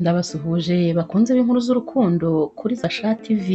Ndabasuhuje bakunze b'inkuru z'urukundo kuri Zasha TV,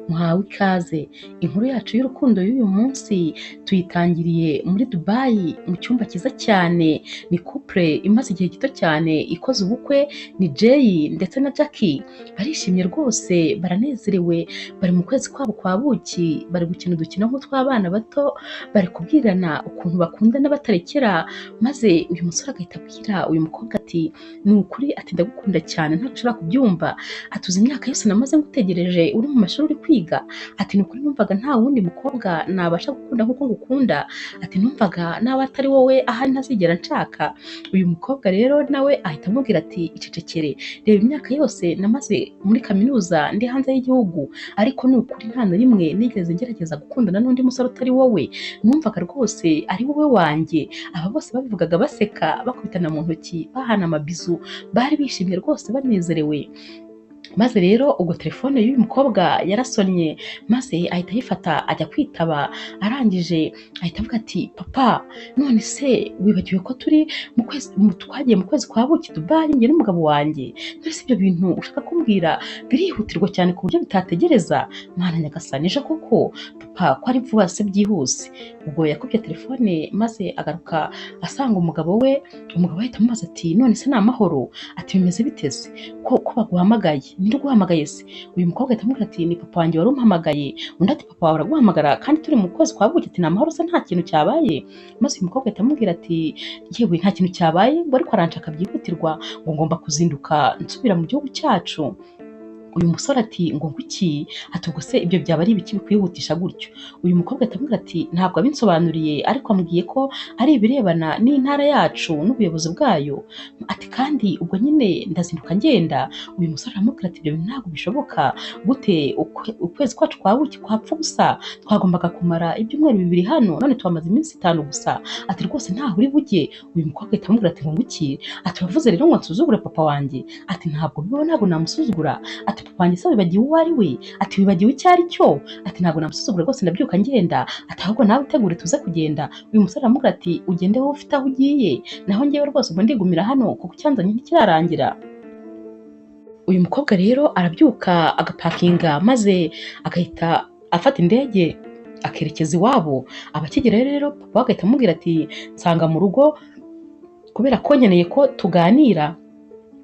muhawe ikaze. Inkuru yacu y'urukundo y'uyu munsi tuyitangiriye muri Dubai mu cyumba cyiza cyane, ni couple imaze igihe gito cyane ikoze ubukwe, ni Jay ndetse na Jackie, barishimye rwose, baranezerewe, bari mu kwezi kwabo kwa buki, bari gukina udukino nk'utw'abana bato, bari kubwirana ukuntu bakundana batarekera, maze uyu musore agahita abwira uyu mukobwa ati ni ukuri, ati ndagukunda cyane ntabwo ushobora kubyumva, ati uzi imyaka yose namaze ngutegereje uri mu mashuri uri kwiga, ati ni ukuri numvaga nta wundi mukobwa nabasha gukunda nk'uko ngukunda, ati numvaga nawe atari wowe ahari ntazigera nshaka. Uyu mukobwa rero nawe ahita amubwira ati icecekere, reba imyaka yose namaze muri kaminuza ndi hanze y'igihugu, ariko ni ukuri nta na rimwe nigeze ngerageza gukundana n'undi musore utari wowe, numvaga rwose ari wowe wanjye. Aba bose babivugaga baseka, bakubitana mu ntoki, bahana amabizu, bari bishimye rwose banezerewe. Maze rero ubwo telefone y'uyu mukobwa yarasonnye, maze ahita ayifata ajya kwitaba, arangije ahita avuga ati papa, none se wibagiwe ko turi mu kwezi, twagiye mu kwezi kwa buki Dubai njye n'umugabo wanjye, none se ibyo bintu ushaka kumbwira birihutirwa cyane ku buryo bitategereza? Mana nyagasani, ejo koko papa ko ari vuba se byihuse. Ubwo yakubye telefone maze agaruka asanga umugabo we, umugabo ahita amubaza ati none se ni amahoro? Ati bimeze bite se ko baguhamagaye? Ninde uguhamagaye se? Uyu mukobwa ahita amubwira ati ni papa wanjye wari umpamagaye. Undi ati papa wawe araguhamagara kandi turi mu kwezi kwa buki, ati ni amahoro se nta kintu cyabaye? Maze uyu mukobwa ahita amubwira ati yewe nta kintu cyabaye, ngo ariko aranshaka byihutirwa, ngo ngomba kuzinduka nsubira mu gihugu cyacu. Uyu musore ati ngo ngwiki? Ati ubwo se ibyo byaba ari ibiki bikwihutisha gutyo? Uyu mukobwa ahita amubwira ati ntabwo abinsobanuriye, ariko ambwiye ko ari ibirebana n'intara yacu n'ubuyobozi bwayo, ati kandi ubwo nyine ndazinduka ngenda. Uyu musore aramubwira ati ibyo bintu ntabwo bishoboka, gute ukwezi kwacu kwa buki kwapfa ubusa? Twagombaga kumara ibyumweru 2 hano, none tuhamaze iminsi 5 gusa, ati rwose ntaho uri bujye. Uyu mukobwa ahita amubwira ati ngo ngwiki? Ati uravuze rero ngo nsuzugure papa wanjye? Ati ntabwo bibaho, ntabwo namusuzugura. Ati papa wanjye se wibagiwe uwo ari we? Ati wibagiwe icyo ari cyo? Ati ntabwo namusuzugura rwose, ndabyuka ngenda. Ati ahubwo nawe utegure tuze kugenda. Uyu musore aramubwira ati ugende wowe ufite aho ugiye, naho njyewe rwose ubwo ndigumira hano kuko icyanzanye ntikirarangira. Uyu mukobwa rero arabyuka agapakinga, maze agahita afata indege akerekeza iwabo. Abakigerayo rero papa we agahita amubwira ati nsanga mu rugo kubera ko nkeneye ko tuganira.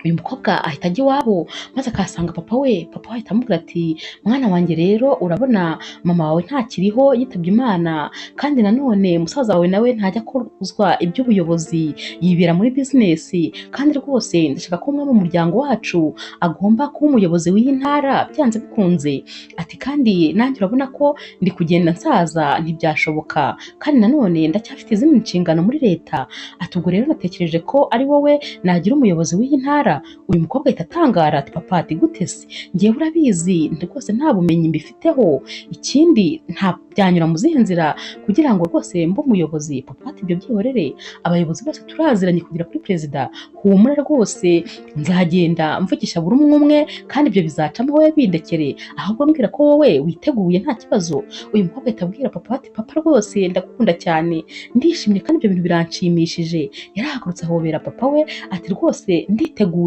Uyu mukobwa ahita ajya iwabo maze akahasanga papa we. Papa we ahita amubwira ati mwana wanjye rero urabona mama wawe ntakiriho yitabye Imana, kandi nanone musaza wawe nawe ntajya akozwa iby'ubuyobozi, yibera muri bizinesi, kandi rwose ndashaka ko umwe mu muryango wacu agomba kuba umuyobozi w'iyi ntara byanze bikunze. Ati kandi nanjye urabona ko ndi kugenda nsaza ntibyashoboka, kandi nanone ndacyafite izindi nshingano muri leta. Ati ubwo rero natekereje ko ari wowe nagira umuyobozi w'iyi ntara. Uyu mukobwa ahita atangara ati papa, ati gute se? Njyewe urabizi rwose nta bumenyi mbifiteho, ikindi nta byanyura mu zihe nzira kugira ngo rwose mbe umuyobozi? Papa ati ibyo byihorere, abayobozi bose turaziranye kugera kuri perezida, humura rwose nzagenda mvugisha buri umwe umwe kandi ibyo bizacamo, wowe bindekere, ahubwo mbwira ko wowe witeguye nta kibazo. Uyu mukobwa ahita abwira papa ati papa rwose ndagukunda cyane, ndishimye kandi ibyo bintu biranshimishije. Yarahagurutse ahobera papa we ati rwose nditeguye,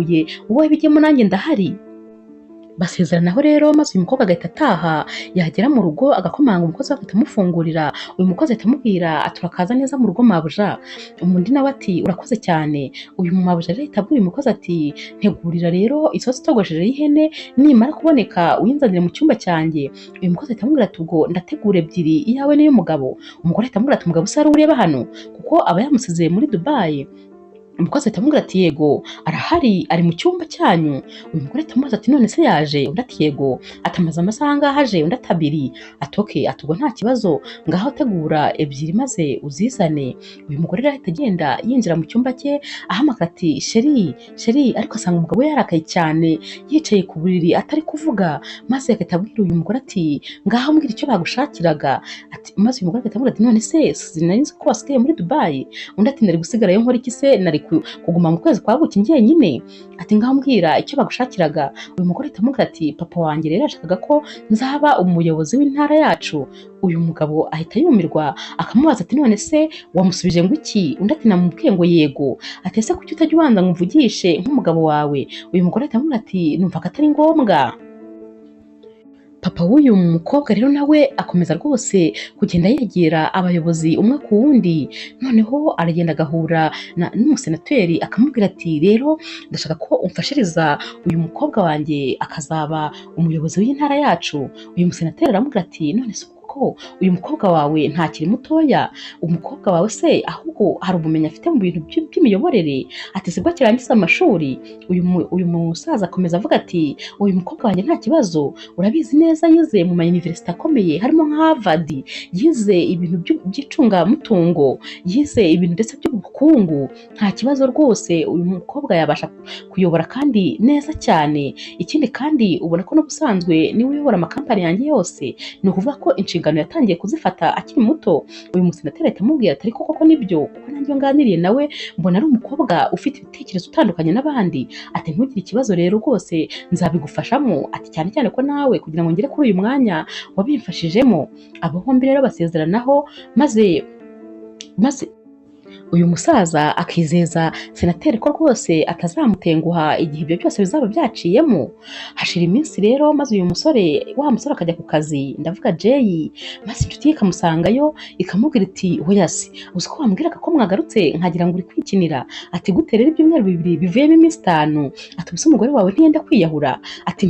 wowe bijyemo nanjye ndahari. Basezeranaho rero, maze uyu mukobwa agahita ataha. Yagera mu rugo agakomanga, umukozi we agahita amufungurira. Uyu mukozi ahita amubwira ati urakaza neza mu rugo mabuja. Undi nawe ati urakoze cyane. Uyu mabuja rero ahita abwira uyu mukozi ati ntegurira rero isosi itogosheje y'ihene, nimara kuboneka uyinzanire mu cyumba cyanjye. Uyu mukozi ahita amubwira ati ubwo ndategura 2, iyawe n'iy'umugabo. Umugore ahita amubwira ati umugabo se ari ureba hano, kuko aba yamusize muri Dubai. Umukozi ahita amubwira ati yego arahari, ari mu cyumba cyanyu. Uyu mugore ahita amubaza ati none se yaje? Undi ati yego. Ati amaze amasaha angahe aje? Undi ati 2. Ati okay, ati ubwo nta kibazo, ngaho tegura 2 maze uzizane. Uyu mugore rero ahita agenda yinjira mu cyumba cye ahamagara ati sheri sheri, ariko asanga umugabo we yarakaye cyane yicaye ku buriri atari kuvuga. Maze agahita abwira uyu mugore ati ngaho mbwira icyo bagushakiraga. Ati maze uyu mugore agahita amubwira ati none se sinari nzi ko wasigaye muri Dubai? Undi ati nari gusigarayo nkora iki se? Nari kuguma mu kwezi kwa buki njyenyine. Ati ngaho mbwira icyo bagushakiraga. Uyu mugore ahita amubwira ati papa wanjye rero yashakaga ko nzaba umuyobozi w'intara yacu. Uyu mugabo ahita yumirwa akamubaza ati none se wamusubije ngo iki? Undi ati namubwiye ngo yego. Ati ese kuki utajya ubanza ngo umvugishe nk'umugabo wawe? Uyu mugore ahita amubwira ati numvaga atari ngombwa. Papa w'uyu mukobwa rero nawe akomeza rwose kugenda yegera abayobozi umwe ku wundi, noneho aragenda agahura n'umusenateri akamubwira ati rero ndashaka ko umfashiriza uyu mukobwa wanjye akazaba umuyobozi w'intara yacu. Uyu musenateri aramubwira ati none se ko uyu mukobwa wawe ntakiri mutoya, umukobwa wawe se ahubwo hari ubumenyi afite mu bintu by'imiyoborere, ati sibwo akirangiza amashuri. Uyu musaza akomeza avuga ati uyu mukobwa wanjye nta kibazo, urabizi neza yize mu ma university akomeye harimo nka Harvard, yize ibintu by'icungamutungo, yize ibintu ndetse by'ubukungu, nta kibazo rwose uyu mukobwa yabasha kuyobora kandi neza cyane. Ikindi kandi ubona ko n'ubusanzwe niwe uyobora amakampani yanjye yose, ni ukuvuga ko inshingano yatangiye kuzifata akiri muto. Uyu musenateri ahita amubwira ati ariko koko nibyo, kuko nanjye iyo nganiriye nawe mbona ari umukobwa ufite ibitekerezo utandukanye n'abandi. Ati ntugire ikibazo rero rwose nzabigufashamo, ati cyane cyane ko nawe kugira ngo ngere kuri uyu mwanya wabimfashijemo. Abo bombi rero basezeranaho, maze uyu musaza akizeza senateri ko rwose atazamutenguha igihe ibyo byose bizaba byaciyemo. Hashira iminsi rero, maze uyu musore wa musore akajya ku kazi, ndavuga Jay, maze inshuti ye ikamusangayo ikamubwira iti oya se uzi ko wambwiraga ko mwagarutse nkagira ngo uri kwikinira, ati gute rero ibyumweru 2 bivuyemo iminsi 5, ati ubuse umugore wawe ntiyenda kwiyahura, ati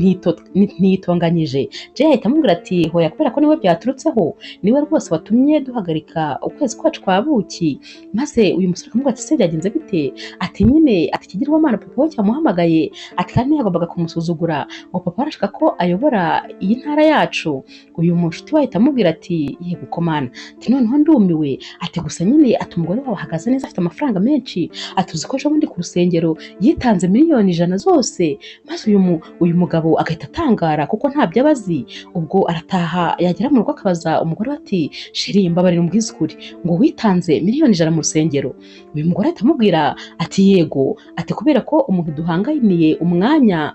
ntitonganyije. Jay ahita amubwira ati hoya kubera ko niwe byaturutseho, niwe rwose watumye duhagarika ukwezi kwacu kwa buki. Maze uyu musore akamubwira ati se byagenze bite? Ati nyine ati ikigirwamana papa we cyamuhamagaye, ati kandi ntiyagombaga kumusuzugura, ngo papa arashaka ko ayobora iyi ntara yacu. Uyu mushuti we ahita amubwira ati yego komana, ati noneho ndumiwe, ati gusa nyine ati umugore wawe ahagaze neza afite amafaranga menshi, ati uzi ko ejo bundi ku rusengero yitanze 100,000,000 zose. Maze uyu mugabo agahita atangara kuko ntabyo aba azi. Ubwo arataha yagera mu rugo akabaza umugore we ati sheri mbabarira umbwize ukuri, ngo witanze 100,000,000 mu rusengero? Uyu mugore ahita amubwira ati yego, ati kubera ko umuntu duhanganiye umwanya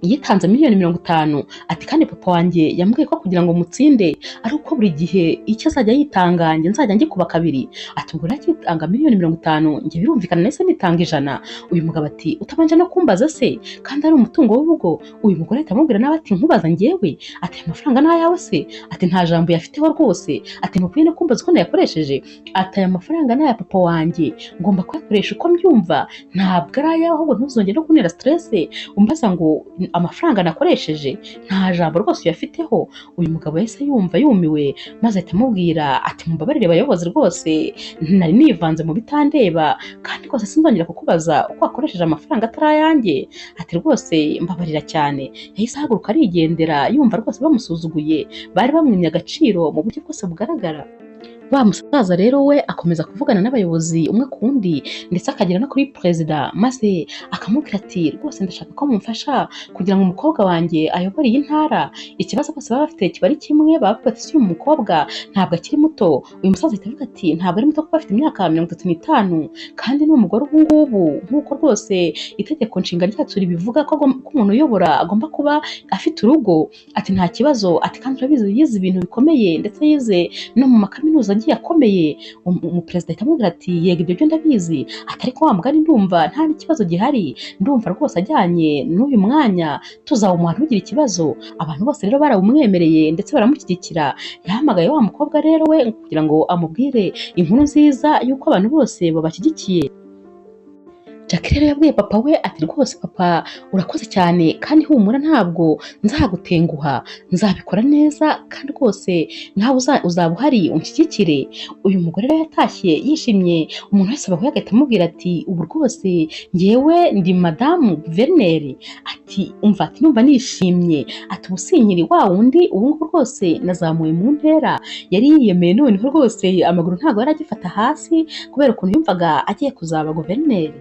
yitanze 50,000,000, ati kandi papa wanjye yambwiye ko kugira ngo mutsinde ari uko buri gihe icyo azajya yitanga njye nzajya ngikuba kabiri, ati ubwo rero akitanga 50,000,000 njye birumvikana nahise nitanga 100. Uyu mugabo ati utabanje no kumbaza se kandi ari umutungo w'urugo? Uyu mugore ahita amubwira nawe ati nkubaza njyewe, ati aya mafaranga ni ayawe se? Ati nta jambo yafiteho rwose, ati ntukwiye no kumbaza uko nayakoresheje, ati aya mafaranga ni aya papa wanjye ngomba kuyakoresha uko mbyumva, ntabwo ari ayawe, ahubwo ntuzongere no kuntera stress umbaza ngo amafaranga nakoresheje, nta jambo rwose uyafiteho. Uyu mugabo yahise yumva yumiwe, maze ahita amubwira ati mumbabarire bayobozi rwose nari nivanze mu bitandeba, kandi rwose sinzongera kukubaza uko wakoresheje amafaranga atari ayanjye, ati rwose mbabarira cyane. Yahise ahaguruka arigendera yumva rwose bamusuzuguye, bari bamwimye agaciro mu buryo bwose bugaragara. Wa musaza rero we akomeza kuvugana n'abayobozi umwe ku wundi, ndetse akagera no kuri perezida, maze akamubwira ati rwose ndashaka ko mumfasha kugira ngo umukobwa wanjye ayobore iyi ntara. Ikibazo bose baba bafite kiba ari kimwe, baba bavuga ati si uyu mukobwa ntabwo akiri muto. Uyu musaza ahita avuga ati ntabwo ari muto kuko afite imyaka 35 kandi ni umugore ubu ngubu, nk'uko rwose itegeko nshinga ryacu ribivuga ko umuntu uyobora agomba kuba afite urugo, ati nta kibazo, ati kandi urabizi yize ibintu bikomeye ndetse yize no mu makaminuza agiye akomeye. Umuperezida ahita amubwira ati yego ibyo byo ndabizi, ati ariko wa mugani ndumva nta n'ikibazo gihari, ndumva rwose ajyanye n'uyu mwanya tuzawumuha ntugire ikibazo. Abantu bose rero barawumwemereye ndetse baramushyigikira. Yahamagaye wa mukobwa rero we kugira ngo amubwire inkuru nziza y'uko abantu bose babashyigikiye. Jack rero yabwiye papa we ati rwose papa urakoze cyane kandi humura ntabwo nzagutenguha, nzabikora neza kandi rwose nawe uzaba uhari unshyigikire. Uyu mugore rero yatashye yishimye, umuntu wese bahuye agahita amubwira ati ubu rwose njyewe ndi madamu guverineri, ati umva ati numva nishimye, ati ubu sinkiri wa wundi, ubu ngubu rwose nazamuwe mu ntera. Yari yiyemeye noneho rwose amaguru ntabwo yari agifata hasi kubera ukuntu yumvaga agiye kuzaba guverineri.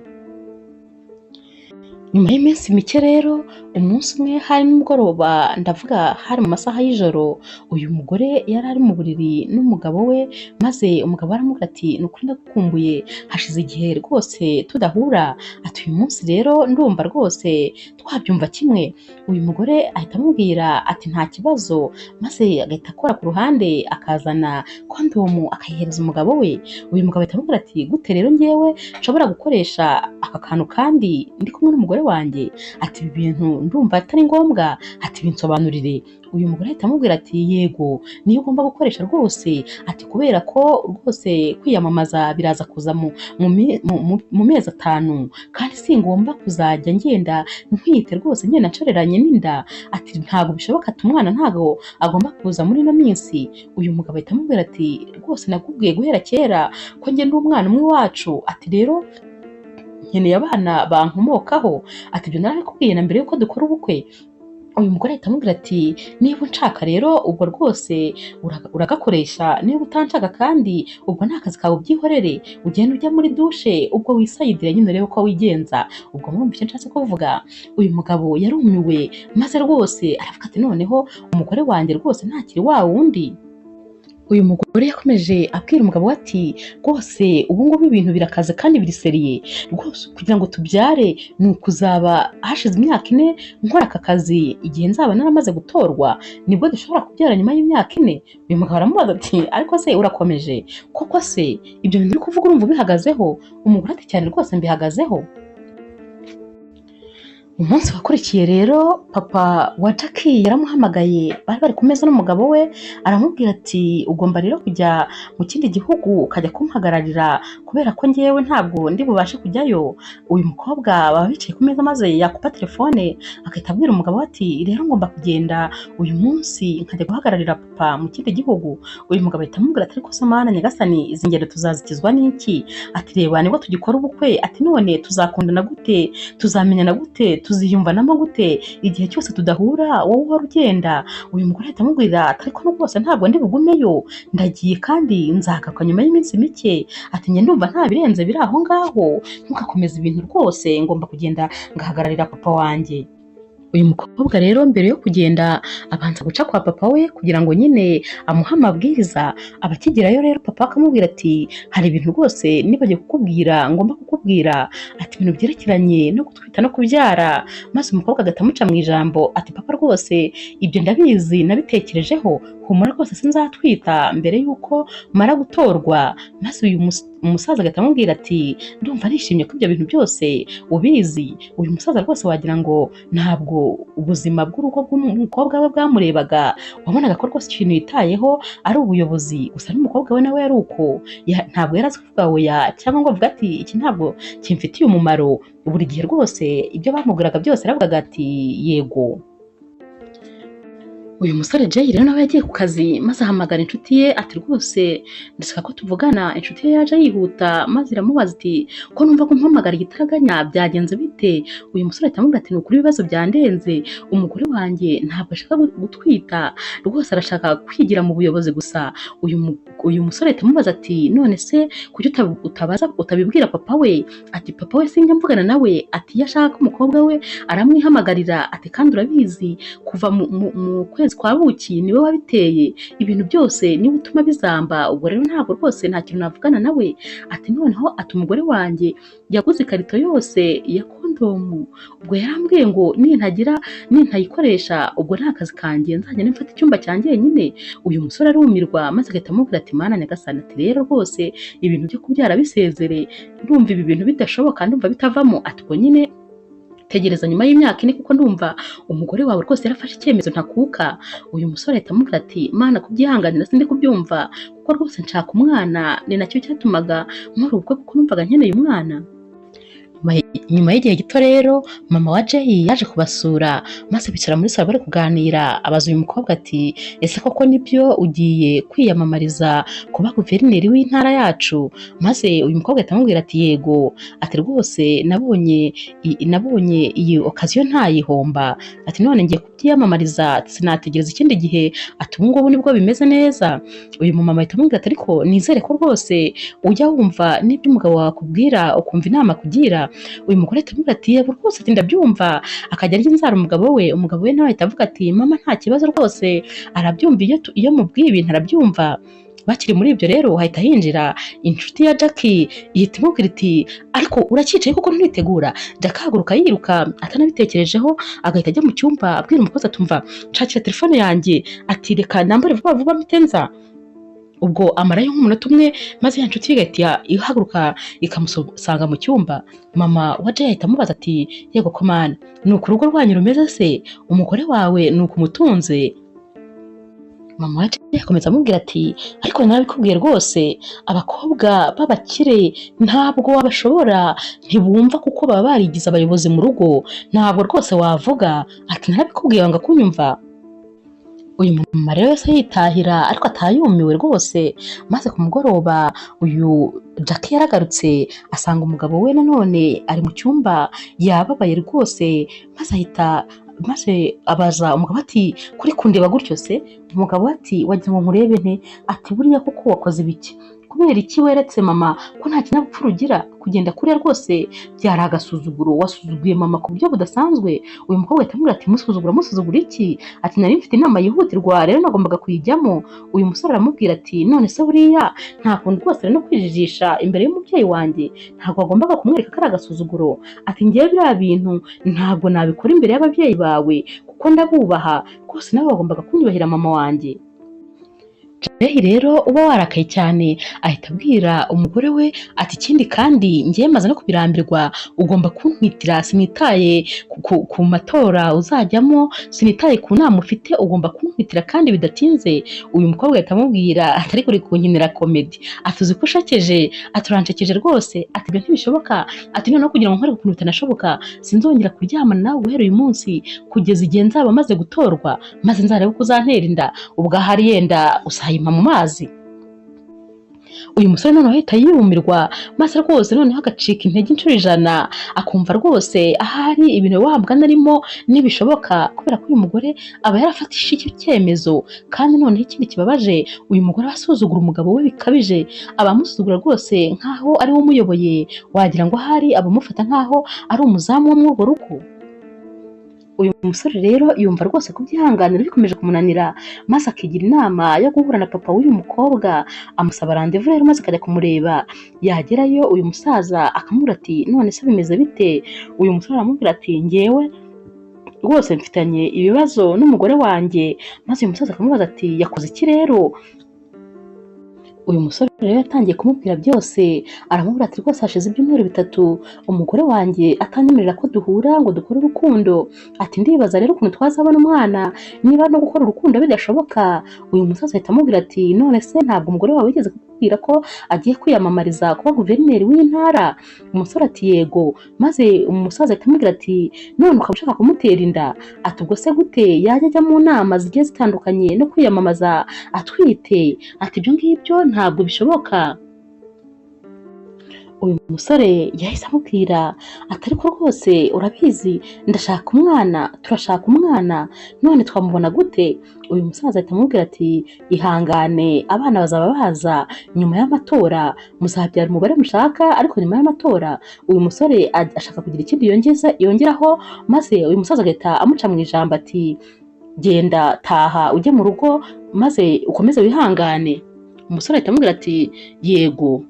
Nyuma y'iminsi mike rero, umunsi umwe hari nimugoroba, ndavuga hari mu masaha y'ijoro, uyu mugore yari ari mu buriri n'umugabo we, maze umugabo aramubwira ati ni ukuri ndagukumbuye, hashize igihe rwose tudahura, ati uyu munsi rero ndumva rwose twabyumva kimwe. Uyu mugore ahita amubwira ati nta kibazo, maze agahita akora ku ruhande akazana kondomu akayihereza umugabo we. Uyu mugabo ahita amubwira ati gute rero njyewe nshobora gukoresha aka kantu kandi ndi kumwe n'umugore wanjye, ati ibi bintu ndumva atari ngombwa, ati binsobanurire. Uyu mugore ahita amubwira ati yego niyo ugomba gukoresha rwose, ati kubera ko rwose kwiyamamaza biraza kuza mu mezi 5, kandi singomba kuzajya ngenda ntwite rwose ngenda nshoreranye n'inda, ati ntabwo bishoboka, ati umwana ntabwo agomba kuza muri ino minsi. Uyu mugabo ahita amubwira ati rwose nakubwiye guhera kera ko njye ndi umwana umwe wacu, ati rero nkeneye abana bankomokaho, ati ibyo narabikubwiye na mbere yuko dukora ubukwe. Uyu mugore ahita amubwira ati niba unshaka rero ubwo rwose uragakoresha, niba utanshaka kandi ubwo ni akazi kawe ubyihorere, ugende ujya muri dushe ubwo wisayidire nyine urebe uko wigenza. Ubwo mwumva icyo nshatse kuvuga. Uyu mugabo yarumiwe maze rwose aravuga ati noneho umugore wanjye rwose ntakiri wa wundi. Uyu mugore yakomeje abwira umugabo we ati rwose ubu ngubu ibintu birakaze kandi biriseriye, rwose kugira ngo tubyare ni ukuzaba hashize imyaka 4 nkora aka kazi, igihe nzaba naramaze gutorwa nibwo dushobora kubyara nyuma y'imyaka 4. Uyu mugabo aramubaza ati ariko se urakomeje koko se ibyo bintu uri kuvuga urumva ubihagazeho? Umugore ati cyane rwose mbihagazeho. Umunsi wakurikiye rero papa wa Jackie yaramuhamagaye, bari bari ku meza n'umugabo we, aramubwira ati ugomba rero kujya mu kindi gihugu ukajya kumuhagararira kubera ko njyewe ntabwo ndi bubashe kujyayo. Uyu mukobwa baba bicaye ku meza maze yakupa telefone agahita abwira umugabo we ati rero ngomba kugenda uyu munsi nkajya guhagararira papa mu kindi gihugu. Uyu mugabo ahita amubwira ati ariko se mana nyagasani izi ngendo tuzazikizwa n'iki? Ati reba nibwo tugikora ubukwe, ati none tuzakundana gute, tuzamenyana gute, tuziyumvanamo gute igihe cyose tudahura, wowe uhora ugenda. Uyu mugore ahita amubwira ati ariko rwose ntabwo ndi bugumeyo, ndagiye kandi nzagaruka nyuma y'iminsi mike, ati njye ndumva nta birenze biri aho ngaho, ntugakomeze ibintu rwose, ngomba kugenda ngahagararira papa wanjye. Uyu mukobwa rero mbere yo kugenda abanza guca kwa papa we kugira ngo nyine amuhe amabwiriza. Abakigerayo rero papa akamubwira ati hari ibintu rwose nibagiwe kukubwira ngomba kukubwira, ati ibintu byerekeranye no gutwita no kubyara. Maze umukobwa agahita amuca mu ijambo ati papa rwose ibyo ndabizi nabitekerejeho, humura rwose sinzatwita mbere y'uko mara gutorwa. Maze uyu umusaza agahita amubwira ati ndumva nishimye ko ibyo bintu byose ubizi. Uyu musaza rwose wagira ngo ntabwo ubuzima bw'urugo bw'umukobwa we bwamurebaga, wabonaga ko rwose ikintu yitayeho ari ubuyobozi gusa, n'umukobwa we nawe yari uko, ntabwo yari azi kuvuga oya cyangwa ngo avuge ati iki ntabwo kimfitiye umumaro. Buri gihe rwose ibyo bamubwiraga byose yaravugaga ati yego. Uyu musore Jay rero nawe yagiye ku kazi maze ahamagara inshuti ye ati rwose ndashaka ko tuvugana. Inshuti ye yaje yihuta maze iramubaza iti ko numva ko mpamagara igitaraganya byagenze bite? Uyu musore ahita amubwira ati ni ukuri ibibazo byandenze, umugore wanjye ntabwo ashaka gutwita rwose, arashaka kwigira mu buyobozi gusa. Uyu musore ahita amubaza ati none se kuki utabibwira papa we? Ati papa we sinjya mvugana nawe, ati iyo ashaka ko umukobwa we aramwihamagarira, ati kandi urabizi kuva mu kwezi kwa buki niwe wabiteye ibintu byose, niwe utuma bizamba, ubwo rero ntabwo rwose nta kintu navugana nawe. Ati noneho ati umugore wanjye yaguze ikarito yose ya kondomu, ubwo yarambwiye ngo nintayikoresha ubwo nta kazi kanjye nzajya nimfata icyumba cyanjye nyine. Uyu musore arumirwa maze agahita amubwira ati mana nyagasani, ati rero rwose ibintu byo kubyara bisezere, ndumva ibi bintu bidashoboka, ndumva bitavamo. Ati ubwo nyine tegereza nyuma y'imyaka 4 kuko ndumva umugore wawe rwose yarafashe icyemezo ntakuka. Uyu musore ahita amubwira ati mana kubyihanganira sindi kubyumva kuko rwose nshaka umwana, ni nacyo cyatumaga nkora ubukwe kuko numvaga nkeneye umwana. Nyuma y'igihe gito rero mama wa Jay yaje kubasura maze bicara muri salo bari kuganira, abaza uyu mukobwa ati ese koko nibyo ugiye kwiyamamariza kuba guverineri w'intara yacu? Maze uyu mukobwa ahita amubwira ati yego, ati rwose nabonye iyi okaziyo ntayihomba, ati none ngiye kubyiyamamariza sinategereza ikindi gihe, ati ubu ngubu nibwo bimeze neza. Uyu mumama ahita amubwira ati ariko nizere ko rwose ujya wumva n'ibyo umugabo wawe akubwira ukumva inama akugira. Uyu mugore ahita amubwira ati yego rwose, ati ndabyumva. Akajya arya inzara umugabo we. Umugabo we nawe ahita avuga ati mama nta kibazo rwose, arabyumva, iyo mubwiye ibintu arabyumva. Bakiri muri ibyo rero hahita hinjira inshuti ya Jackie, ihita imubwira iti ariko uracyicaye kuko ntiwitegura. Jackie ahaguruka yiruka atanabitekerejeho, agahita ajya mu cyumba abwira umukozi ati umva nshakira telefone yanjye, ati reka nambare vuba vuba mpite nza. Ubwo amarayo nk'umunota umwe, maze ya nshuti ye igahita ihaguruka ikamusanga mu cyumba. Mama wa Jay ahita amubaza ati yego ko mana, ni uku urugo rwanyu rumeze se? Umugore wawe ni uku umutunze? Mama wa Jay akomeza amubwira ati ariko narabikubwiye rwose, abakobwa b'abakire ntabwo wabashobora, ntibumva kuko baba barigize abayobozi mu rugo, ntabwo rwose wavuga. Ati narabikubwiye wanga kunyumva. Uyu mama rero yahise yitahira ariko atayumiwe rwose. Maze ku mugoroba uyu Jackie yaragarutse asanga umugabo we nanone ari mu cyumba yababaye rwose, maze ahita maze abaza umugabo ati kuri kundeba gutyo se? Umugabo ati wagira ngo nkurebe nte? Ati buriya koko wakoze ibiki? Kubera iki weretse mama ko nta kinyabupfura ugira? Kugenda kuriya rwose byari agasuzuguro, wasuzuguye mama ku buryo budasanzwe. Uyu mukobwa ahita amubwira ati musuzugura musuzugura iki? Ati nari mfite inama yihutirwa rero nagombaga kuyijyamo. Uyu musore aramubwira ati none se buriya nta kuntu rwose no kwijijisha imbere y'umubyeyi wanjye, ntabwo wagombaga kumwereka ko ari agasuzuguro. Ati ngewe biriya bintu ntabwo nabikora imbere y'ababyeyi bawe kuko ndabubaha rwose, nawe wagombaga kunyubahira mama wanjye. Jay rero uba warakaye cyane ahita abwira umugore we ati ikindi kandi ngiye maze no kubirambirwa, ugomba kuntwitira, sinitaye ku matora uzajyamo, sinitaye ku nama ufite, ugomba kuntwitira kandi bidatinze. Uyu mukobwa ahita amubwira ati ariko uri kunkinira komedi, ati uzi ko ushakeje, ati uransekeje rwose, ati ibyo ntibishoboka, ati noneho kugira ngo nkore ukuntu bitanashoboka sinzongera kuryamana nawe guhera uyu munsi kugeza igihe nzaba maze gutorwa, maze nzarebe uko uzantera inda, ubwo ahari yenda usayima mu mazi. Uyu musore noneho ahita yumirwa, maze rwose noneho agacika intege inshuro 100, akumva rwose ahari ibintu wa mugani arimo ntibishoboka, kubera ko uyu mugore aba yarafatishije icyo cyemezo. Kandi noneho ikindi kibabaje, uyu mugore aba asuzugura umugabo we bikabije, aba amusuzugura rwose nk'aho ari we umuyoboye, wagira ngo ahari abamufata nk'aho ari umuzamu wo muri urwo rugo. Uyu musore rero yumva rwose kubyihanganira bikomeje kumunanira, maze akigira inama yo guhura na papa w'uyu mukobwa, amusaba randevu rero maze akajya kumureba. Yagerayo uyu musaza akamubwira ati none se bimeze bite? Uyu musore aramubwira ati ngewe rwose mfitanye ibibazo n'umugore wanjye. Maze uyu musaza akamubaza ati yakoze iki rero? Uyu musore rero yatangiye kumubwira byose, aramubwira ati rwose hashize ibyumweru 3 umugore wanjye atanyemerera ko duhura ngo dukore urukundo, ati ndibaza rero ukuntu twazabona umwana niba no gukora urukundo bidashoboka. Uyu musaza ahita amubwira ati none se ntabwo umugore wawe wigeze kukubwira ko agiye kwiyamamariza kuba guverineri w'intara? Umusore ati yego. Maze umusaza ahita amubwira ati none ukaba ushaka kumutera inda? Ati ubwo se gute yajya ajya mu nama zigiye zitandukanye no kwiyamamaza atwite? Ati ibyo ngibyo ntabwo bishoboka. Uyu musore yahise amubwira ati ariko rwose urabizi ndashaka umwana, turashaka umwana, none twamubona gute? Uyu musaza ahita amubwira ati ihangane, abana bazaba baza nyuma y'amatora, muzabyara umubare mushaka ariko nyuma y'amatora. Uyu musore ashaka kugira ikindi yongeraho, maze uyu musaza agahita amuca mu ijambo ati genda taha ujye mu rugo maze ukomeze wihangane. Umusore ahita amubwira ati yego.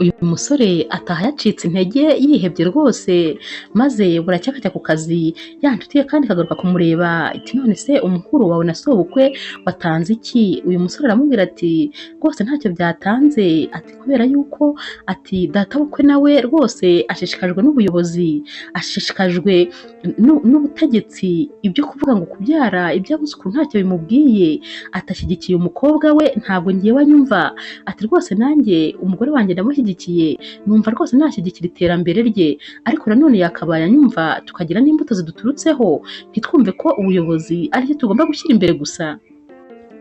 Uyu musore ataha yacitse intege yihebye rwose, maze buracya akajya ku kazi, ya nshuti ye kandi ikagaruka kumureba iti none se umuhuro wawe na sobukwe watanze iki? Uyu musore aramubwira ati rwose ntacyo byatanze, ati kubera yuko ati databukwe nawe rwose ashishikajwe n'ubuyobozi, ashishikajwe n'ubutegetsi, ibyo kuvuga ngo kubyara iby'abuzukuru ntacyo bimubwiye, atashyigikiye umukobwa we ntabwo ngewe anyumva, ati rwose nanjye umugore wanjye ndamushyigikiye, numva rwose nashyigikira iterambere rye, ariko nanone yakabaye anyumva tukagira n'imbuto ziduturutseho, ntitwumve ko ubuyobozi aricyo tugomba gushyira imbere gusa.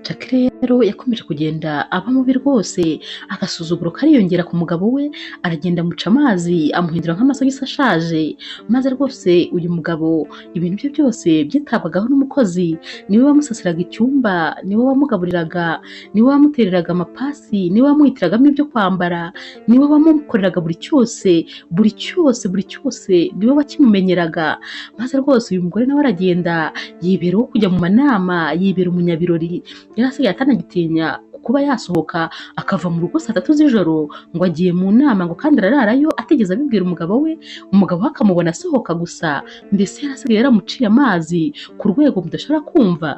Jack rero yakomeje kugenda aba mubi rwose, agasuzuguro kariyongera ku mugabo we, aragenda amuca amazi, amuhindura nk'amasogisi ashaje, maze rwose uyu mugabo ibintu bye byose byitabwagaho n'umukozi, niwe wamusasiraga icyumba, niwe wamugaburiraga, niwe wamutereraga amapasi, niwe wamuhitiragamo ibyo kwambara, niwe wamukoreraga buri cyose, buri cyose, buri cyose niwe wakimumenyeraga. Maze rwose uyu mugore nawe aragenda yibera uwo kujya mu manama, yibera umunyabirori, yari asigaye atanagitinya kuba yasohoka akava mu rugo saa 3 z'ijoro ngo agiye mu nama, ngo kandi arararayo atigeze abibwira umugabo we, umugabo we akamubona asohoka gusa. Mbese yari asigaye yaramuciye amazi ku rwego mudashobora kumva.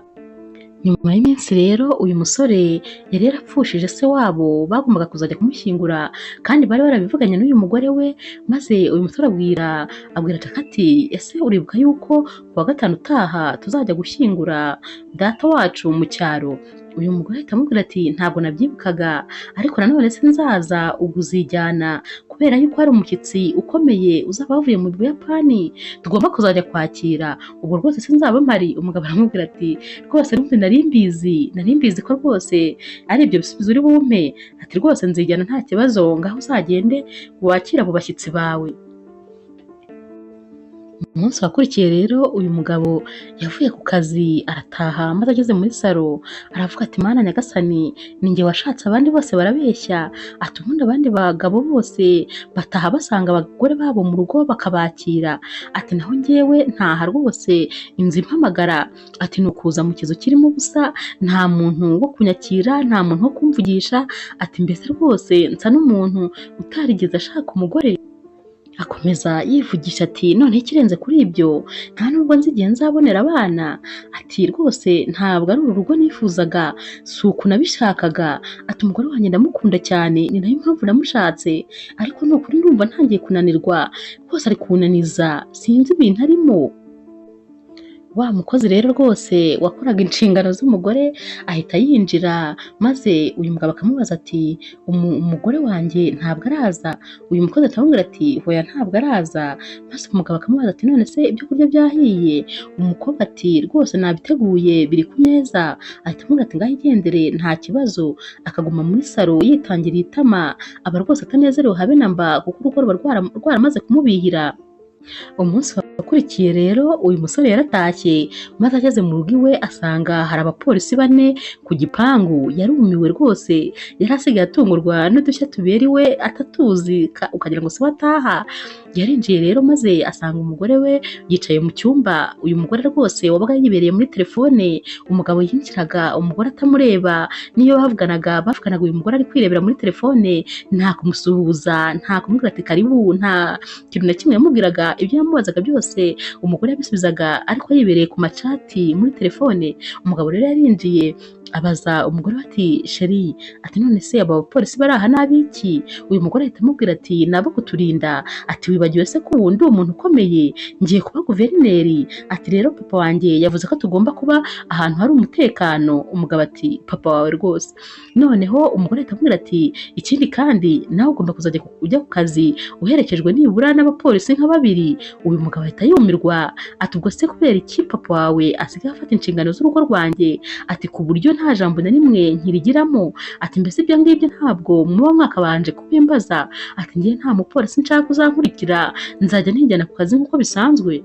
Nyuma y'iminsi rero uyu musore yari yarapfushije se wabo, bagombaga kuzajya kumushyingura kandi bari barabivuganye n'uyu mugore we, maze uyu musore abwira Jack ati ese uribuka yuko ku wa gatanu utaha tuzajya gushyingura data wacu mu cyaro? Uyu mugore ahita amubwira ati ntabwo nabyibukaga, ariko nanone sinzaza ubwo uzijyana kubera yuko hari umushyitsi ukomeye uzaba wavuye mu Buyapani tugomba kuzajya kwakira, ubwo rwose sinzaba mpari. Umugabo aramubwira ati rwose n'ubundi nari mbizi ko rwose ari ibyo bisubizo uri bumpe, ati rwose nzijyana nta kibazo, ngaho uzagende wakira abo bashyitsi bawe. Umunsi wakurikiye rero uyu mugabo yavuye ku kazi arataha, maze ageze muri salo aravuga ati Mana nyagasani, ni njye washatse abandi bose barabeshya, ati ubundi abandi bagabo bose bataha basanga abagore babo mu rugo bakabakira, ati naho njyewe ntaha rwose inzu impamagara, ati ni ukuza mu kizu kirimo ubusa, nta muntu wo kunyakira, nta muntu wo kumvugisha, ati mbese rwose nsa n'umuntu utarigeze ashaka umugore. Akomeza yivugisha ati noneho ikirenze kuri ibyo nta nubwo nzi igihe nzabonera abana, ati rwose ntabwo ari uru rugo nifuzaga, si uku nabishakaga, ati umugore wanjye ndamukunda cyane ni nayo mpamvu namushatse, ariko ni ukuri ndumva ntangiye kunanirwa, rwose ari kunaniza sinzi ibintu arimo. Wa mukozi rero rwose wakoraga inshingano z'umugore ahita yinjira, maze uyu mugabo akamubaza ati umugore wanjye ntabwo araza? Uyu mukozi akamubwira ati hoya ntabwo araza. Maze umugabo akamubaza ati none se ibyo kurya byahiye? Umukobwa ati rwose nabiteguye biri ku meza. Ahita amubwira ati ngaho igendere nta kibazo. Akaguma muri salo yitangiriye itama, aba rwose atanezerewe habe na mba, kuko urugo ruba rwaramaze kumubihira. Umunsi wakurikiye rero uyu musore yaratashye, maze ageze mu rugo iwe asanga hari abapolisi 4 ku gipangu. Yarumiwe rwose, yari asigaye atungurwa n'udushya tubera iwe atatuzi, ukagira ngo se wataha. Yarinjiye rero maze asanga umugore we yicaye mu cyumba. Uyu mugore rwose wabaga yibereye muri telefone, umugabo yinjiraga umugore atamureba, niyo bavuganaga uyu mugore ari kwirebera muri telefone, nta kumusuhuza, nta kumubwira ati karibu, nta kintu na kimwe yamubwiraga. Ibyo yamubazaga byose umugore yabisubizaga ariko yibereye ku macati muri telefone. Umugabo rero yarinjiye abaza umugore we ati sheri, ati none se aba bapolisi bari aha n'abiki? Uyu mugore ahita amubwira ati nabo kuturinda, ati wibagiwe se ko ubu ndi umuntu ukomeye, ngiye kuba guverineri, ati rero papa wanjye yavuze ko tugomba kuba ahantu hari umutekano. Umugabo ati papa wawe rwose. Noneho umugore ahita amubwira ati ikindi kandi nawe ugomba kuzajya ujya ku kazi uherekejwe nibura n'abapolisi nka 2. Uyu mugabo ahita yumirwa, ati ubwo se kubera iki papa wawe asigaye afata inshingano z'urugo rwanjye, ati ku buryo nta jambo na rimwe nkirigiramo, ati mbese ibyo ngibyo ntabwo muba mwakabanje kubimbaza, ati ngiye nta mupolisi nshaka uzankurikira, nzajya nijyana ku kazi nk'uko bisanzwe.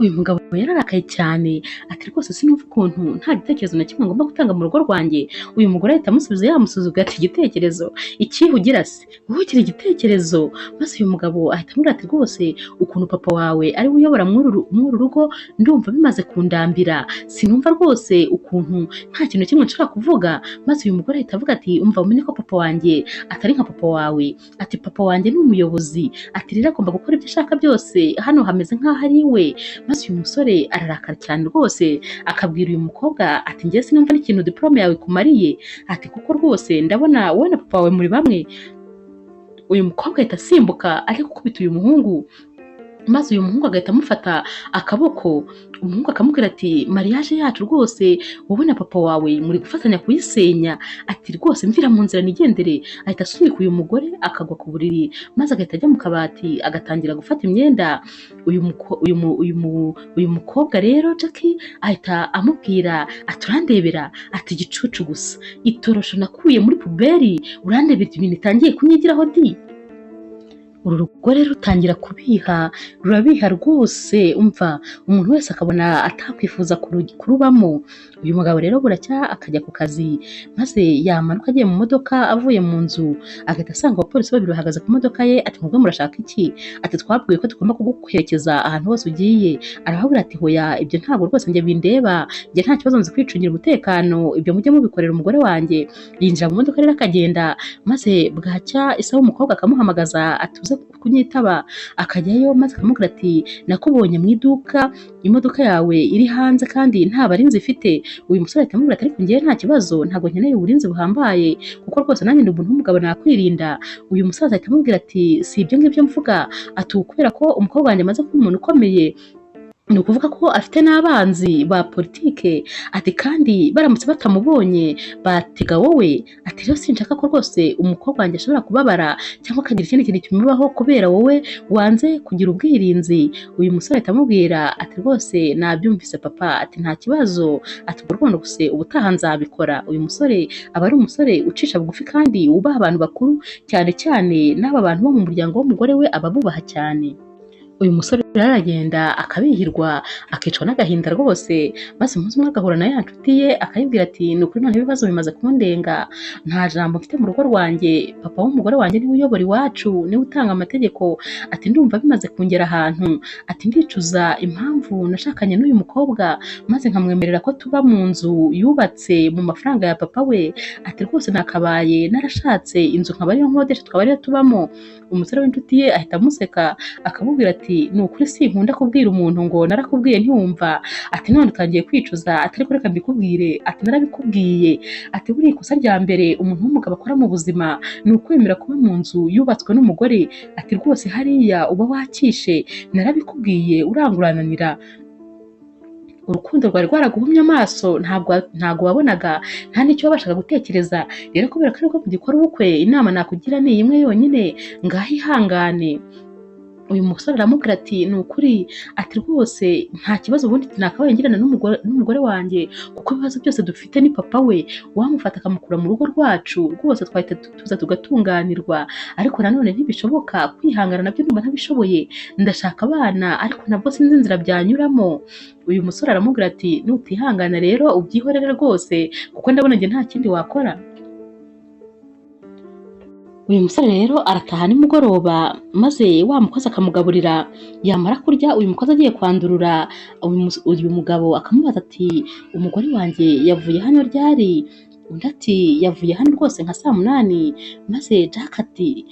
Uyu mugabo yararakaye cyane, ati rwose sinumva ukuntu nta gitekerezo na kimwe ngomba gutanga mu rugo rwanjye. Uyu mugore ahita amusubiza yamusuzuguye ati igitekerezo ikihe ugira se? Wowe ugira igitekerezo? Maze uyu mugabo ahita amubwira ati rwose ukuntu papa wawe ari we uyobora muri uru rugo ndumva bimaze kundambira, sinumva rwose ukuntu nta kintu kimwe nshobora kuvuga. Maze uyu mugore ahita avuga ati umva umenye ko papa wanjye atari nka papa wawe, ati papa wanjye ni umuyobozi, ati rero agomba gukora ibyo ashaka byose, hano hameze nk'aho ari iwe. Maze uyu musore ararakara cyane rwose, akabwira uyu mukobwa ati njye sinumva n'ikintu diplome yawe ikumariye, ati kuko rwose ndabona wowe na papa wawe muri bamwe. Uyu mukobwa ahita asimbuka ajya gukubita uyu muhungu. Maze uyu muhungu agahita amufata akaboko, umuhungu akamubwira ati mariage yacu rwose wowe na papa wawe muri gufatanya kuyisenya, ati rwose mvira mu nzira nigendere. Ahita asunika uyu mugore akagwa ku buriri, maze agahita ajya mu kabati agatangira gufata imyenda. Uyu mukobwa rero Jackie ahita amubwira ati urandebera, ati igicucu gusa, itorosho nakuye muri poubelle, urandebera ibintu itangiye kunyigiraho di. Uru rugo rero rutangira kubiha, rurabiha rwose, umva umuntu wese akabona atakwifuza kurubamo. Uyu mugabo rero buracya akajya ku kazi, maze yamanuka agiye mu modoka avuye mu nzu, agahita asanga abapolisi babiri bahagaze ku modoka ye, ati mwebwe murashaka iki? Ati twabwiwe ko tugomba kuguherekeza ahantu hose ugiye. Arahabura ati hoya, ibyo ntabwo rwose njye bindeba, njye nta kibazo, nzi kwicungira umutekano, ibyo mujye mubikorera umugore wanjye. Yinjira mu modoka rero akagenda, maze bwacya isaha umukobwa akamuhamagaza ati uze kunyitaba, akajyayo maze akamubwira ati nakubonye mu iduka imodoka yawe iri hanze kandi nta barinzi ifite. Uyu musore ahita amubwira ati ariko njyewe nta kibazo, ntabwo nkeneye uburinzi buhambaye kuko rwose nanjye ndi umuntu w'umugabo nakwirinda. Uyu musaza ahita amubwira ati si ibyo ngibyo mvuga, ati kubera ko umukobwa wanjye amaze kuba umuntu ukomeye, ni ukuvuga ko afite n'abanzi ba politike, ati kandi baramutse batamubonye batega wowe, ati rero sinshaka ko rwose umukobwa wanjye ashobora kubabara cyangwa akagira ikindi kintu kimubaho kubera wowe wanze kugira ubwirinzi. Uyu musore ahita amubwira ati rwose nabyumvise papa, ati nta kibazo, ati ubwo rwose ubutaha nzabikora. Uyu musore aba ari umusore ucisha bugufi kandi wubaha abantu bakuru, cyane cyane n'aba bantu bo mu muryango w'umugore we aba abubaha cyane. Uyu musore rero aragenda akabihirwa, akicwa n'agahinda rwose, maze umunsi umwe agahura na ya nshuti ye akayibwira ati ni ukuri noneho ibibazo bimaze kundenga, nta jambo mfite mu rugo rwanjye, papa w'umugore wanjye niwe uyobora iwacu, niwe utanga amategeko, ati ndumva bimaze kungera ahantu, ati ndicuza impamvu nashakanye n'uyu mukobwa maze nkamwemerera ko tuba mu nzu yubatse mu mafaranga ya papa we, ati rwose nakabaye narashatse inzu nkaba ariyo nkodesha tukaba ariyo tubamo. Umusore w'inshuti ye ahita amuseka akamubwira ati ni ukuri sinkunda kubwira umuntu ngo narakubwiye ntiwumva, ati none utangiye kwicuza, ati ariko reka mbikubwire, ati narabikubwiye, ati buriya ikosa rya mbere umuntu w'umugabo akora mu buzima ni ukwemera kuba mu nzu yubatswe n'umugore, ati rwose hariya uba wakishe, narabikubwiye urangurananira. Urukundo rwari rwaraguhumye amaso, ntabwo wabonaga, nta n'icyo wabashaga gutekereza. Rero kubera ko aribwo mugikora ubukwe, inama nakugira ni imwe yonyine, ngaho ihangane. Uyu musore aramubwira ati ni ukuri, ati rwose nta kibazo ubundi nakabaye ngirana n'umugore wanjye, kuko ibibazo byose dufite ni papa we, wamufata akamukura mu rugo rwacu rwose twahita tuza tugatunganirwa, ariko nanone ntibishoboka, kwihangana nabyo ndumva ntabishoboye, ndashaka abana ariko nabwo sinzi inzira byanyuramo. Uyu musore aramubwira ati nutihangana rero ubyihorere rwose, kuko ndabona njye nta kindi wakora. Uyu musore rero arataha nimugoroba, maze wa mukozi akamugaburira, yamara kurya uyu mukozi agiye kwandurura, uyu mugabo akamubaza ati umugore wanjye yavuye hano ryari? Undi ati yavuye hano rwose nka saa 8. Maze Jack ati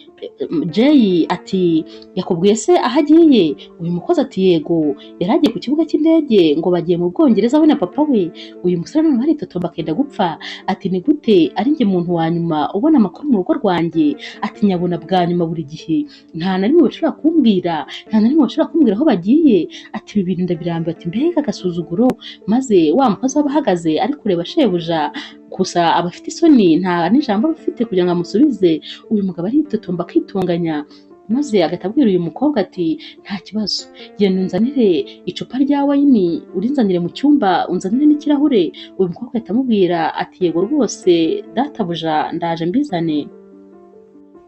Jay ati yakubwiye se aho agiye? Uyu mukozi ati yego, yari agiye ku kibuga cy'indege ngo bagiye mu Bwongereza we na papa we. Uyu musore noneho aritotomba akenda gupfa, ati ni gute ari njye muntu wa nyuma ubona amakuru mu rugo rwanjye? Ati nyabona bwa nyuma buri gihe, nta na rimwe bashobora kumbwira, nta na rimwe bashobora kumbwira aho bagiye. Ati ibi bintu ndabirambiwe, ati mbega agasuzuguro. Maze wa mukozi aba ahagaze ari kureba shebuja, gusa aba afite isoni, nta n'ijambo aba afite kugira ngo amusubize. Uyu mugabo aritotomba akitunganya, maze agahita abwira uyu mukobwa ati nta kibazo, genda unzanire icupa rya wayini, urinzanire mu cyumba, unzanire n'ikirahure. Uyu mukobwa ahita amubwira ati yego rwose databuja, ndaje mbizane.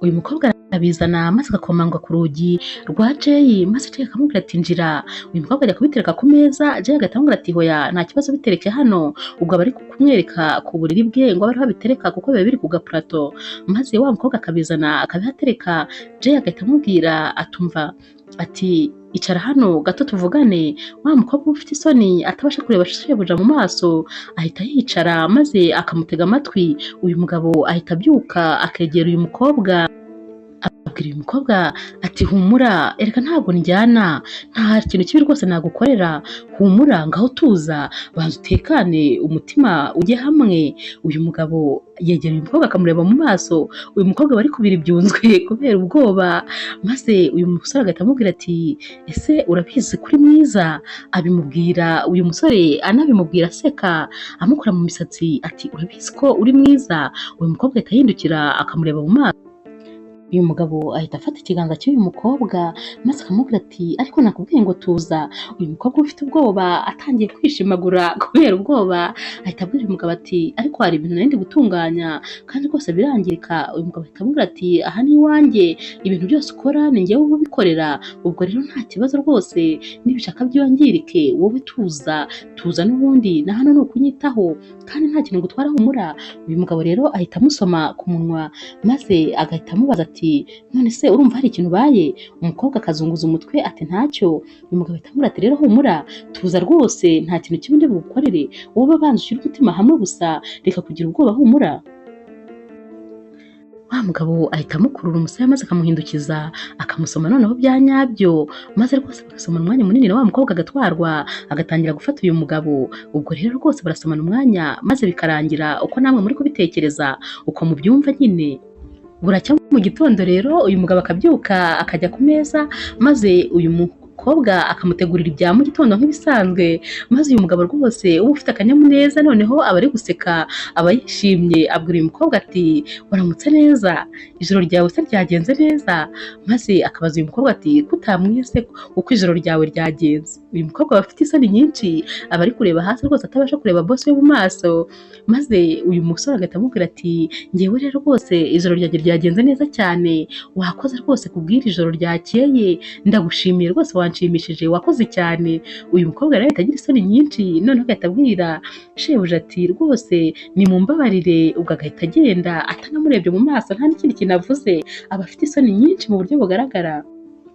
Uyu mukobwa arabizana maze agakomanga ku rugi rwa Jay, maze Jay akamubwira ati njira. Uyu mukobwa ajya kubitereka ku meza, Jay agahita amubwira ati hoya nta kibazo bitereke hano. Ubwo aba ari kumwereka ku buriri bwe ngo abe ariho abitereka kuko biba biri ku gapurato, maze wa mukobwa akabizana akabihatereka. Jay agahita amubwira atumva ati icara hano gato tuvugane. Wa mukobwa ufite isoni atabasha kureba shebuja mu maso ahita yicara maze akamutega amatwi. Uyu mugabo ahita abyuka akegera uyu mukobwa Abwira uyu mukobwa ati humura, erega ntabwo njyana, nta kintu kibi rwose nagukorera, humura ngaho tuza, banza utekane umutima ujye hamwe. Uyu mugabo yegera uyu mukobwa akamureba mu maso, uyu mukobwa bari kubira ibyunzwe kubera ubwoba, maze uyu musore agahita amubwira ati ese urabizi ko uri mwiza? Abimubwira uyu musore anabimubwira aseka, amukora mu misatsi ati urabizi ko uri mwiza? Uyu mukobwa ahita ahindukira akamureba mu maso. Uyu mugabo ahita afata ikiganza cy'uyu mukobwa maze akamubwira ati ariko nakubwiye ngo tuza. Uyu mukobwa ufite ubwoba atangiye kwishimagura kubera ubwoba, ahita abwira uyu mugabo ati ariko hari ibintu nari ndi gutunganya kandi rwose birangirika. Uyu mugabo ahita amubwira ati aha ni iwanjye, ibintu byose ukora ni njyewe ubikorera, ubwo rero nta kibazo rwose, nibishaka byangirike wowe tuza, tuza n'ubundi na hano ni ukunyitaho kandi nta kintu ngutwara, humura. Uyu mugabo rero ahita amusoma ku munwa maze agahita amubaza ati none se urumva hari ikintu ubaye? Umukobwa akazunguza umutwe ati ntacyo. Uyu mugabo ahita amubwira ati rero humura, tuza rwose, nta kintu kibi ndi bugukorere, wowe banza ushyire umutima hamwe gusa, reka kugira ubwoba, humura. Wa mugabo ahita amukurura umusaya maze akamuhindukiza akamusoma noneho bya nyabyo, maze rwose bagasomana umwanya munini na wa mukobwa agatwarwa agatangira gufata uyu mugabo. Ubwo rero rwose barasomana umwanya maze bikarangira uko namwe muri kubitekereza, uko mubyumva nyine. Buracya mu gitondo rero uyu mugabo akabyuka akajya ku meza, maze uyu mukobwa akamutegurira ibya mu gitondo nk'ibisanzwe, maze uyu mugabo rwose uba ufite akanyamuneza noneho aba ari guseka, aba yishimye, abwira uyu mukobwa ati waramutse neza, ijoro ryawe se ryagenze neza? Maze akabaza uyu mukobwa ati kutamwise uko ijoro ryawe ryagenze? Uyu mukobwa aba afite isoni nyinshi, aba ari kureba hasi rwose atabasha kureba boss we mu maso, maze uyu musore agahita amubwira ati njyewe rero rwose ijoro ryanjye ryagenze neza cyane, wakoze rwose kubw'iri joro ryakeye, ndagushimiye rwose wanshimishije, wakoze cyane. Uyu mukobwa rero ahita agira isoni nyinshi, noneho agahita abwira shebuja ati rwose nimumbabarire, ubwo agahita agenda atanamurebye mu maso, nta n'ikindi kintu avuze, aba afite isoni nyinshi mu buryo bugaragara.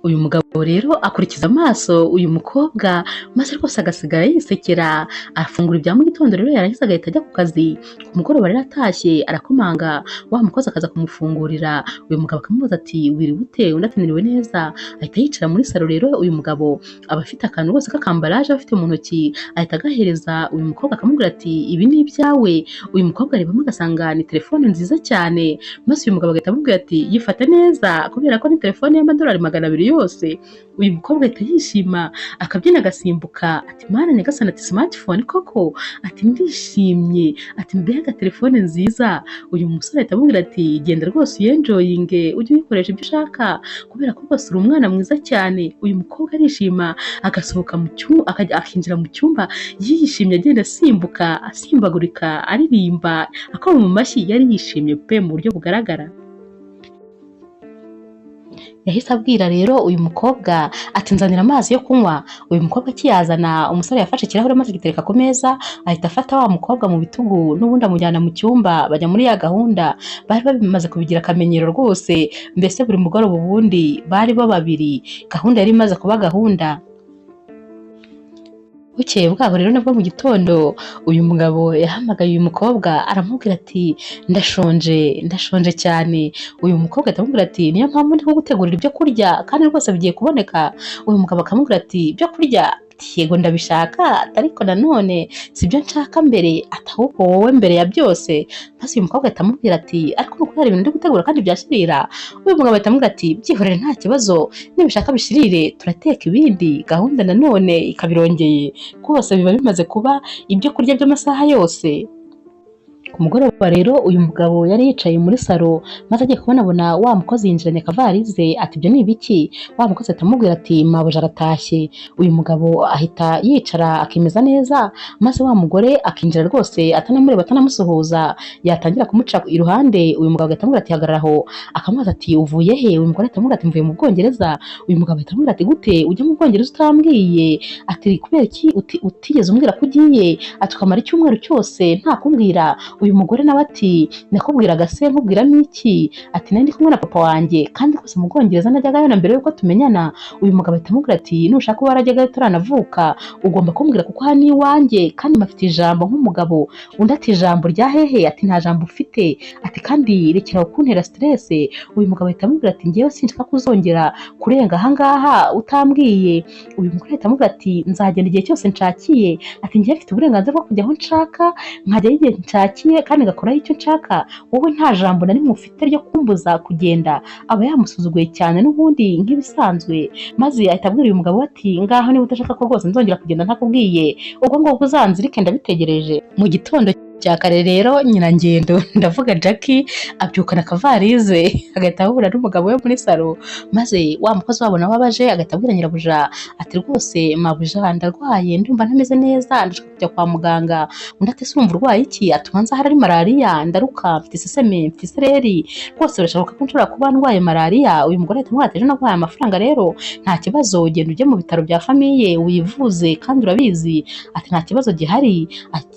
Uyu mugabo rero akurikiza amaso uyu mukobwa maze rwose agasigara yisekera, afungura ibya mu gitondo rero yarangiza agahita ajya ku kazi. Ku mugoroba rero atashye arakomanga, wa mukozi akaza kumufungurira, uyu mugabo akamubaza ati wiriwe ute? Undi ati niriwe neza. Ahita yicara muri salo rero, uyu mugabo aba afite akantu rwose k'akambaraje afite mu ntoki, ahita agahereza uyu mukobwa akamubwira ati ibi ni ibyawe. Uyu mukobwa arebamo agasanga ni telefone nziza cyane, maze uyu mugabo agahita amubwira ati yifate neza kubera ko ni telefone y'amadolari 200 yose. Uyu mukobwa ahita yishima akabyina agasimbuka ati mana nyagasani, ati smartphone koko, ati ndishimye, ati mbega telefone nziza. Uyu musore ahita amubwira ati genda rwose uyenjoyinge, ujye uyikoresha ibyo ushaka kubera ko rwose uri umwana mwiza cyane. Uyu mukobwa arishima agasohoka mu cyumba, akinjira mu cyumba yishimye, agenda asimbuka asimbagurika, aririmba, akoma mu mashyi, yari yishimye pe mu buryo bugaragara. Yahise abwira rero uyu mukobwa ati nzanira amazi yo kunywa. Uyu mukobwa akiyazana, umusore yafashe ikirahure maze agitereka ku meza, ahita afata wa mukobwa mu bitugu n'ubundi amujyana mu cyumba, bajya muri ya gahunda bari bamaze kubigira akamenyero rwose, mbese buri mugoroba ubundi bari bo babiri, gahunda yari imaze kuba gahunda. Bukeye bwaho rero nabwo mu gitondo uyu mugabo yahamagaye uyu mukobwa aramubwira ati ndashonje, ndashonje cyane. Uyu mukobwa ahita amubwira ati niyo mpamvu ndi kugutegurira ibyo kurya kandi rwose bigiye kuboneka. Uyu mugabo akamubwira ati ibyo kurya? Yego ndabishaka, ariko nanone sibyo nshaka mbere, ati ahubwo wowe mbere ya byose. Maze uyu mukobwa ahita amubwira ati ariko nuko hari ibintu ndi gutegura kandi byashirira. Uyu mugabo ahita amubwira ati byihorere nta kibazo, nibishaka bishirire turateka ibindi, gahunda nanone ikabirongeye, rwose biba bimaze kuba ibyo kurya by'amasaha yose. Ku mugoroba rero uyu mugabo yari yicaye muri salo, maze agiye kubonabona wa mukozi yinjiranye akavarize, ati ibyo ni ibiki? Wa mukozi ahita amubwira ati mabuja aratashye. Uyu mugabo ahita yicara akimeza neza, maze wa mugore akinjira rwose atanamureba atanamusuhuza, yatangira kumuca iruhande, uyu mugabo agahita amubwira ati hagarara aho, akamubaza ati uvuye he? Uyu mugore ahita amubwira ati mvuye mu Bwongereza. Uyu mugabo ahita amubwira ati gute ujya mu Bwongereza utambwiye? Ati kubera iki utigeze umbwira ko ugiye? Ati ukamara icyumweru cyose nta kumbwira. Uyu mugore nawe ati nakubwiraga se nkubwiramo iki? Ati nari ndi kumwe na papa wanjye kandi rwose mu Bwongereza najyagayo na mbere yuko tumenyana. Uyu mugabo ahita amubwira ati nushaka kuba warajyagayo tutaranavuka ugomba kumbwira kuko aha ni iwanjye kandi mpafite ijambo nk'umugabo. Undi ati ijambo rya hehe? Ati nta jambo ufite, ati kandi rekera kuntera stress. Uyu mugabo ahita amubwira ati njyewe sinshaka kuzongera kurenga ahangaha utambwiye. Uyu mugore ahita amubwira ati nzagenda igihe cyose nshakiye, ati njyewe mfite uburenganzira bwo kujya aho nshaka, nkajyayo igihe nshakiye kandi ngakoraho icyo nshaka, wowe nta jambo na rimwe ufite ryo kumbuza kugenda. Aba yamusuzuguye cyane n'ubundi nk'ibisanzwe, maze ahita abwira uyu mugabo ati ngaho niba udashaka ko rwose nzongera kugenda ntakubwiye, ubwo ngubwo uzanzirike ndabitegereje. Mu gitondo cya kare rero Nyirangendo, ndavuga Jackie, abyukana akavarize agahita ahura n'umugabo we muri salo, maze wa mukozi wabo nawe abaje agahita abwira nyirabuja ati rwose mabuja ndarwaye, ndumva ntameze neza, ndashaka kujya kwa muganga. Undi ati ese urumva urwaye iki? Ati ubanza ahari ari malariya, ndaruka, mfite iseseme, mfite isereri, rwose birashoboka ko nshobora kuba ndwaye malariya. Uyu mugore ahita amubwira ati ejo naguhaye amafaranga rero nta kibazo, genda ujye mu bitaro bya famille wivuze kandi urabizi, ati nta kibazo gihari.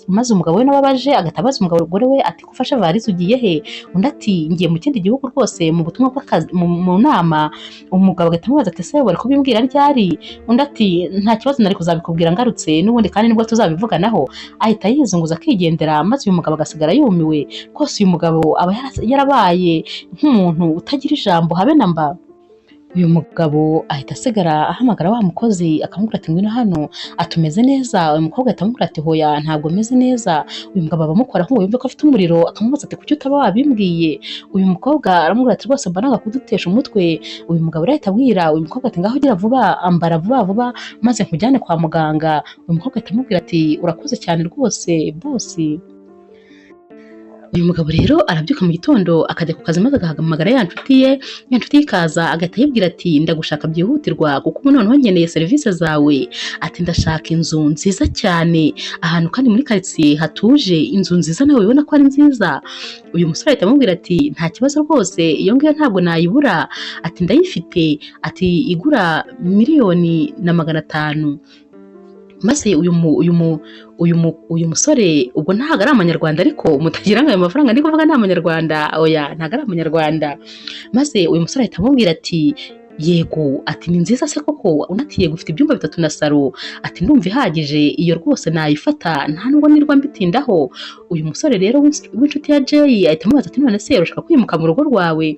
Maze umugabo we nawe abaje agahita abaza umugore we ati ko ufashe varize ugiye he? Undi ati ngiye mu kindi gihugu rwose mu butumwa bw'akazi mu nama. Umugabo agahita amubaza ati ese wari kubimbwira ryari? Undi ati nta kibazo nari kuzabikubwira ngarutse n'ubundi kandi nibwo tuzabivuganaho. Ahita yizunguza akigendera, maze uyu mugabo agasigara yumiwe rwose. Uyu mugabo aba yarabaye nk'umuntu utagira ijambo habe na mba. Uyu mugabo ahita asigara ahamagara wa mukozi akamubwira ati ngwino hano, atumeze neza. Uyu mukobwa ahita amubwira ati hoya ntabwo meze neza. Uyu mugabo aba amukoraho ngo yumve ko afite umuriro, akamubaza ati kuki utaba wabimbwiye? Uyu mukobwa aramubwira ati rwose mba nanga kudutesha umutwe. Uyu mugabo rero ahita abwira uyu mukobwa ati ngaho gira vuba, ambara vuba vuba maze nkujyane kwa muganga. Uyu mukobwa ahita amubwira ati urakoze cyane rwose bosi. Uyu mugabo rero arabyuka mu gitondo akajya ku kazi, maze agahamagara ya nshuti ye, ya nshuti ye ikaza agahita ayibwira ati ndagushaka byihutirwa kuko ubu noneho nkeneye serivisi zawe. Ati ndashaka inzu nziza cyane ahantu kandi muri karitsiye hatuje, inzu nziza nawe ubona ko ari nziza. Uyu musore ahita amubwira ati nta kibazo rwose iyo ngiyo ntabwo nayibura, ati ndayifite, ati igura 1,500,000. Maze uyu musore ubwo ntabwo ari amanyarwanda, ariko mutagira ngo ayo mafaranga ndi kuvuga ni amanyarwanda, oya ntabwo ari amanyarwanda. Maze uyu musore ahita amubwira ati yego, ati ni nziza se koko? Undi ati yego, ufite ibyumba 3 na salo, ati ndumva ihagije iyo rwose nayifata nta nubwo nirwa mbitindaho. Uyu musore rero w'inshuti ya Jay ahita amubaza ati none se urashaka kwimuka mu rugo rwawe?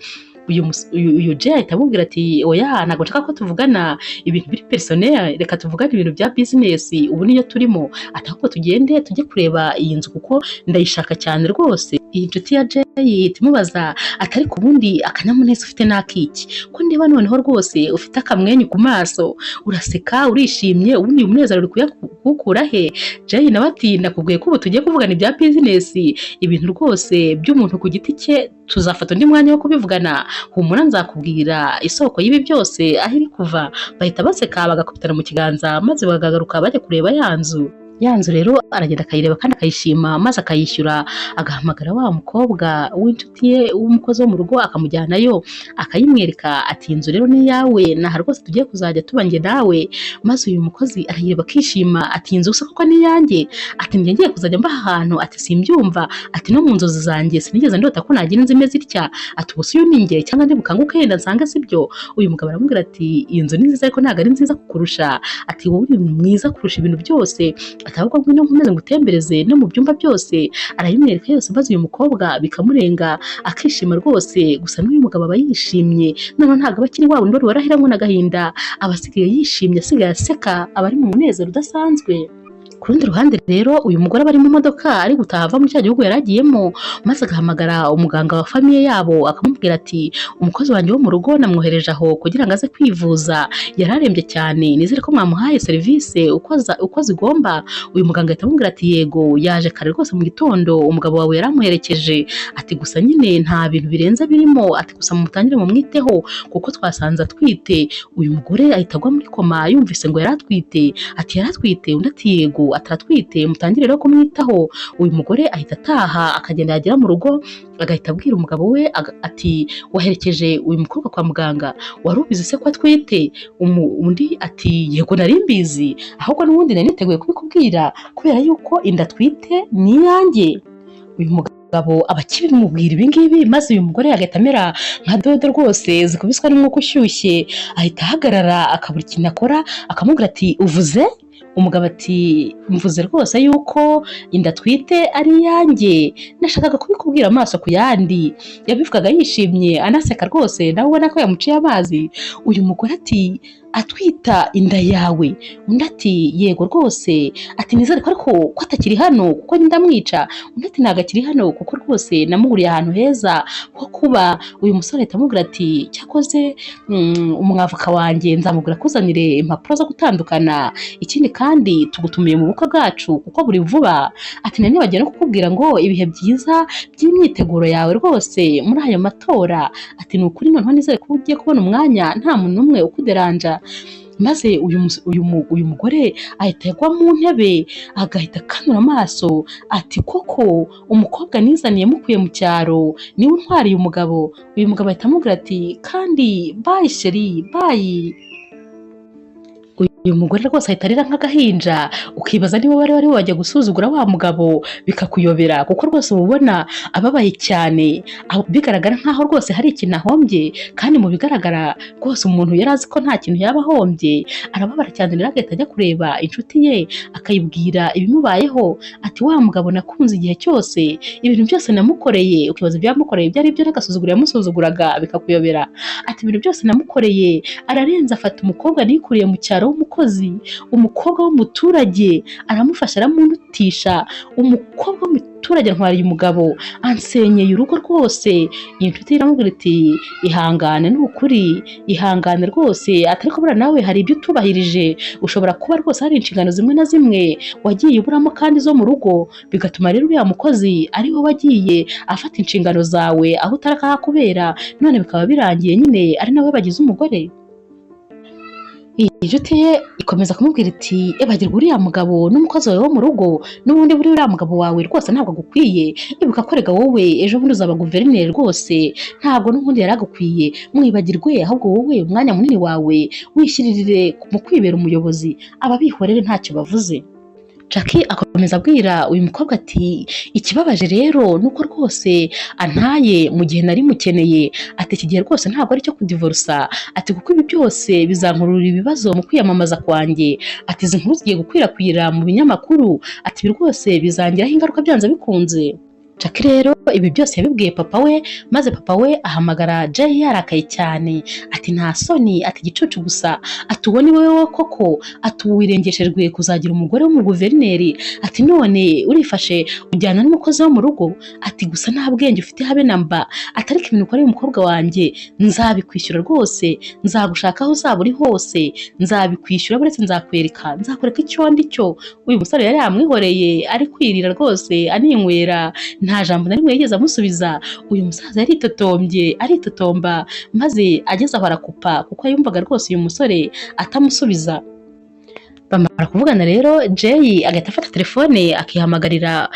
Uyu Jay ahita amubwira ati oya ntabwo nshaka ko tuvugana ibintu biri personnel, reka tuvugane ibintu bya business, ubu niyo turimo, ati ahubwo tugende tujye kureba iyi nzu kuko ndayishaka cyane rwose. Iyi nshuti ya Jay ihita imubaza ati ariko ubundi akanyamuneza ufite n'akiki ko ndeba noneho rwose ufite akamwenyu ku maso, uraseka urishimye, ubundi uyu munezero uri kuwukura he? Jay nawe ati nakubwiye ko ubu tugiye kuvugana ibya business, ibintu rwose by'umuntu ku giti cye tuzafata undi mwanya wo kubivugana, humura nzakubwira isoko y'ibi byose aho iri kuva. Bahita baseka bagakubitana mu kiganza, maze bakagaruka bajya kureba ya nzu. Ya nzu rero aragenda akayireba kandi akayishima, maze akayishyura, agahamagara wa mukobwa w'inshuti ye w'umukozi wo mu rugo akamujyanayo akayimwereka ati inzu rero ni iyawe, naha rwose tugiye kuzajya tuba njye nawe. Maze uyu mukozi arayireba akishima ati inzu se koko ni iyanjye? Ati njye ngiye kuzajya mba aha hantu? Ati simbyumva, ati no mu nzozi zanjye sinigeze ndota ko nagira inzu imeze itya, ati ubu se uyu ni njye cyangwa ndi bukanguke yenda nsange sibyo. Uyu mugabo aramubwira ati iyi nzu ni nziza ariko ntabwo ari nziza kukurusha, ati wowe uri mwiza kurusha ibintu byose, ati ahubwo ngwino nkomeze ngutembereze no mu byumba byose. Arayimwereka yose, maze uyu mukobwa bikamurenga akishima rwose. Gusa n'uyu mugabo aba yishimye noneho ntabwo aba akiri wa wundi wari waraheranwe n'agahinda, aba asigaye yishimye, asigaye aseka, aba ari mu munezero udasanzwe. Ku rundi ruhande rero uyu mugore aba ari mu modoka ari gutaha ava muri cya gihugu yari agiyemo, maze agahamagara umuganga wa famille yabo akamubwira ati umukozi wanjye wo mu rugo namwohereje aho kugira ngo aze kwivuza, yari arembye cyane, nizere ko mwamuhaye serivisi uko zigomba. Uyu muganga ahita amubwira ati yego yaje kare rwose mu gitondo, umugabo wawe yaramuherekeje, ati gusa nyine nta bintu birenze birimo, ati gusa mutangire mumwiteho kuko twasanze atwite. Uyu mugore ahita agwa muri koma yumvise ngo yari atwite, ati yari atwite? Undi ati yego ataratwite, mutangire rero kumwitaho. Uyu mugore ahita ataha akagenda, yagera mu rugo agahita abwira umugabo we ati waherekeje uyu mukobwa kwa muganga, wari ubizi se ko atwite? Undi ati yego nari mbizi, ahubwo n'ubundi nari niteguye kubikubwira kubera yuko inda atwite ni iyanjye. Uyu mugabo Mugabo aba akibimubwira ibi ngibi, maze uyu mugore agahita amera nka dodo rwose zikubiswe n'umwuka ushyushye, ahita ahagarara akabura ikintu akora, akamubwira ati uvuze? Umugabo ati mvuze rwose yuko inda atwite ari iyanjye, nashakaga kubikubwira amaso ku yandi. Yabivugaga yishimye anaseka rwose, nawe ubona ko yamuciye amazi. Uyu mugore ati atwita inda yawe? Undi ati yego rwose. Ati nizere ko ariko ko atakiri hano kuko ndamwica. Undi ati ntabwo akiri hano kuko rwose namuguriye ahantu heza ho kuba. Uyu musore ahita amubwira ati cyakoze umwavoka wanjye nzamubwira akuzanire impapuro zo gutandukana, ikindi kandi tugutumiye mu bukwe bwacu kuko buri vuba. Ati nari nibagiwe no kukubwira ngo ibihe byiza by'imyiteguro yawe rwose muri ayo matora. Ati ni ukuri noneho nizere ko ugiye kubona umwanya nta muntu n'umwe ukuderanja. Maze uyu mugore ahita agwa mu ntebe, agahita akanura amaso ati koko umukobwa nizaniye mukuye mu cyaro niwe untwariye umugabo. Uyu mugabo ahita amubwira ati kandi bye chérie, bye. Uyu mugore rwose ahita arira nk'agahinja, ukibaza niba wari wajya gusuzugura wa mugabo bikakuyobera, kuko rwose uba ubona ababaye cyane, bigaragara nkaho rwose hari ikintu ahombye, kandi mu bigaragara rwose umuntu yari azi ko nta kintu yaba ahombye. Arababara cyane rero agahita ajya kureba inshuti ye akayibwira ibimubayeho, ati wa mugabo nakunze igihe cyose, ibintu byose namukoreye, ukibaza ibyo yamukoreye ibyo ari byo n'agasuzuguro yamusuzuguraga bikakuyobera. Ati ibintu byose namukoreye ararenze afata umukobwa nikuriye mu cyaro w'umukozi, umukobwa w'umuturage, aramufasha aramundutisha, umukobwa w'umuturage antwariye umugabo, ansenyeye urugo rwose. Iyi nshuti iramubwira iti ihangane ni ukuri, ihangane rwose, atari ko buriya nawe hari ibyo utubahirije, ushobora kuba rwose hari inshingano zimwe na zimwe wagiye uburamo kandi zo mu rugo, bigatuma rero uriya mukozi ari we wagiye afata inshingano zawe aho utarakahakubera, none bikaba birangiye nyine ari nawe bagize umugore. Iyi nshuti ye ikomeza kumubwira iti ibagirwa uriya mugabo n'umukozi wawe wo mu rugo, n'ubundi buriya uriya mugabo wawe rwose ntabwo agukwiye, ibuka ko rega wowe ejo bundi uzaba guverineri rwose, ntabwo n'ubundi yari agukwiye, mwibagirwe, ahubwo wowe umwanya munini wawe wishyirire mu kwibera umuyobozi, ababihorere ntacyo bavuze. Jackie akomeza abwira uyu mukobwa ati ikibabaje rero ni uko rwose antaye mu gihe nari mukeneye, ati iki gihe rwose ntabwo ari icyo kudivorusa, ati kuko ibi byose bizankururira ibibazo mu kwiyamamaza kwanjye, ati izi nkuru zigiye gukwirakwira mu binyamakuru, ati ibi rwose bizangiraho ingaruka byanze bikunze. Jackie rero ibi byose yabibwiye papa we, maze papa we ahamagara Jay yarakaye cyane, ati nta soni, ati igicucu gusa, ati uwo ni wowe koko, ati ubu wirengeshejwe kuzagira umugore w'umuguverineri, ati none urifashe ujyana n'umukozi wo mu rugo, ati gusa nta bwenge ufite habe na mba, ati ariko ibintu ukoreye umukobwa wanjye nzabikwishyura rwose, nzagushaka aho uzaba uri hose, nzabikwishyura, buretse nzakwereka, nzakwereka icyo ndi cyo. Uyu musore yari yamwihoreye ari kwirira rwose aninywera, nta jambo na rimwe yigeze amusubiza. Uyu musaza yaritotombye aritotomba, maze ageze aho arakupa kuko yumvaga rwose uyu musore atamusubiza. Bamara kuvugana rero Jay agahita afata telefone akihamagarira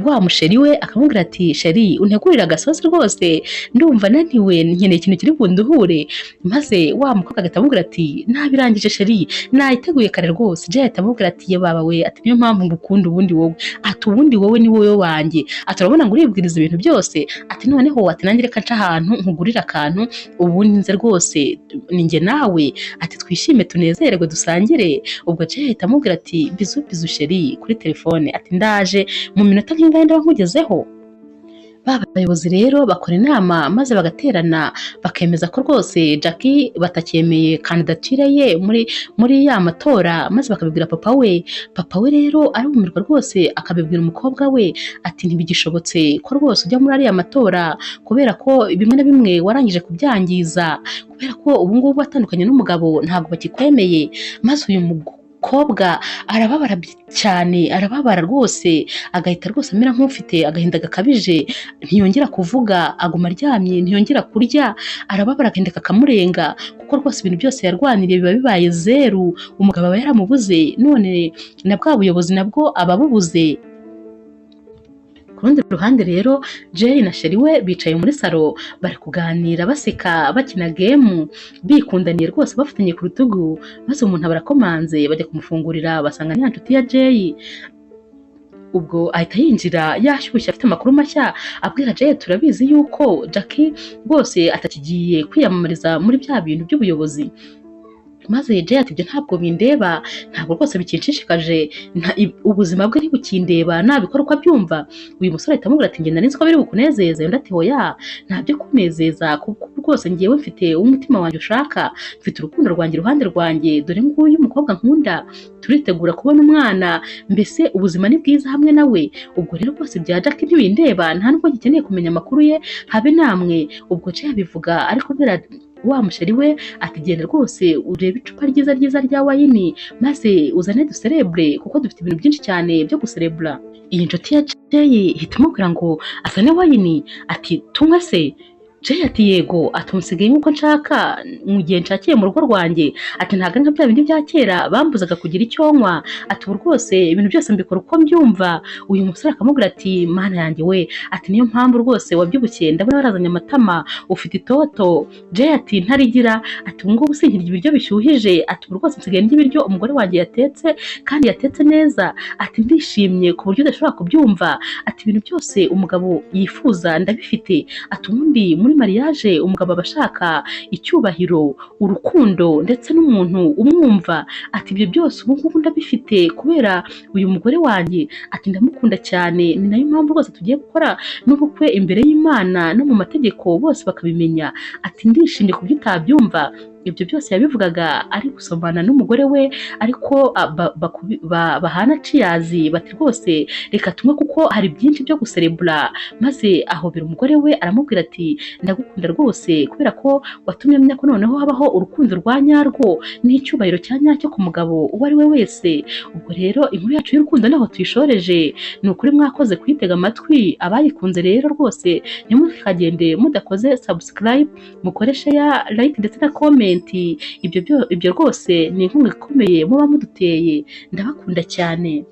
wa musheri we akamubwira ati chérie untegurire agasosi rwose ndumva naniwe nkeneye ikintu kiri bunduhure. Maze wa mukobwa agahita amubwira ati nabirangije chérie, nayiteguye kare rwose. Jay ahita amubwira ati ye baba we, ati niyo mpamvu ngukunda ubundi wowe, ati ubundi wowe ni wowe wanjye, ati urabona ngo uribwiriza ibintu byose, ati noneho ati nanjye reka nca ahantu nkugurire akantu ubundi nze rwose ni njye nawe, ati twishime tunezererwe dusangire. Ubwo Jay ahita amubwira ati bisous bisous chérie kuri telefone, ati ndaje mu minota nk'ingahe ndaba nkugezeho. Ba bayobozi rero bakora inama maze bagaterana bakemeza ko rwose Jackie batacyemeye kandidatire ye muri ya matora, maze bakabibwira papa we. Papa we rero arumirwa rwose akabibwira umukobwa we ati ntibigishobotse ko rwose ujya muri ariya matora kubera ko bimwe na bimwe warangije kubyangiza, kubera ko ubu ngubu watandukanye n'umugabo ntabwo bakikwemeye. Maze uyu mukobwa arababara cyane, arababara rwose, agahita rwose amera nk'ufite agahinda gakabije, ntiyongera kuvuga, aguma aryamye, ntiyongera kurya, arababara agahinda kakamurenga, kuko rwose ibintu byose yarwaniriye biba bibaye zeru, umugabo aba yaramubuze, none na bwa buyobozi nabwo aba abubuze. Ku rundi ruhande rero Jay na chérie we bicaye muri salo bari kuganira baseka bakina game bikundaniye rwose bafatanye ku rutugu, maze umuntu aba arakomanze bajya kumufungurira basanga ni ya nshuti ya Jay. Ubwo ahita yinjira yashyushye afite amakuru mashya, abwira Jay turabizi yuko Jackie rwose atakigiye kwiyamamariza muri bya bintu by'ubuyobozi. Maze Jay ati ibyo ntabwo bindeba, ntabwo rwose bikinshishikaje, ubuzima bwe ntibukindeba, nabikora uko abyumva. Uyu musore ahita amubwira ati njye nari nzi ko biri bukunezeze. Undi ati hoya, ntabyo kunezeza, kuko rwose ngewe mfite umutima wanjye ushaka, mfite urukundo rwanjye iruhande rwanjye, dore nguyu umukobwa nkunda, turitegura kubona umwana, mbese ubuzima ni bwiza hamwe nawe. Ubwo rero rwose bya Jack ntibindeba, nta nubwo ngikeneye kumenya amakuru ye habe namwe. Ubwo Jay abivuga ariko kubera wa musheri we ati genda rwose urebe icupa ryiza ryiza rya wayini maze uzane duserebure, kuko dufite ibintu byinshi cyane byo guserebura. Iyi nshuti ya Jay ihita imubwira ngo azane wayini, ati tunywe se? Jay ati yego, ati nsigaye nk'uko nshaka mu gihe nshakiye mu rugo rwanjye, ati ntabwo ari nka bya bindi bya kera bambuzaga kugira icyo nywa, ati ubu rwose ibintu byose mbikora uko mbyumva. Uyu musore akamubwira ati mana yanjye we, ati niyo mpamvu rwose wabyibushye, ndabona warazanye amatama, ufite itoto. Jay ati ntarigira, ati ubu ngubu sinkirya ibiryo bishyuhije, ati ubu rwose nsigaye ndya ibiryo umugore wanjye yatetse kandi yatetse neza, ati ndishimye ku buryo udashobora kubyumva, ati ibintu byose umugabo yifuza ndabifite, ati ubundi muri mariage umugabo aba ashaka icyubahiro, urukundo ndetse n'umuntu umwumva, ati ibyo byose ubu ngubu ndabifite kubera uyu mugore wanjye, ati ndamukunda cyane, ni nayo mpamvu rwose tugiye gukora n'ubukwe imbere y'Imana no mu mategeko bose bakabimenya, ati ndishimye ku buryo utabyumva. Ibyo byose yabivugaga ari gusomana n'umugore we, ariko bahana ciyazi bati rwose reka tunywe kuko hari byinshi byo guserebura. Maze ahobera umugore we aramubwira ati ndagukunda rwose kubera ko watumye menya ko noneho habaho urukundo rwa nyarwo n'icyubahiro cya nyacyo ku mugabo uwo ari we wese. Ubwo rero inkuru yacu y'urukundo naho tuyishoreje, ni ukuri mwakoze kuyitega amatwi. Abayikunze rero rwose ntimukagende mudakoze subscribe, mukore share, like ndetse na comment. Ibyo rwose ni inkunga ikomeye muba muduteye. Ndabakunda cyane.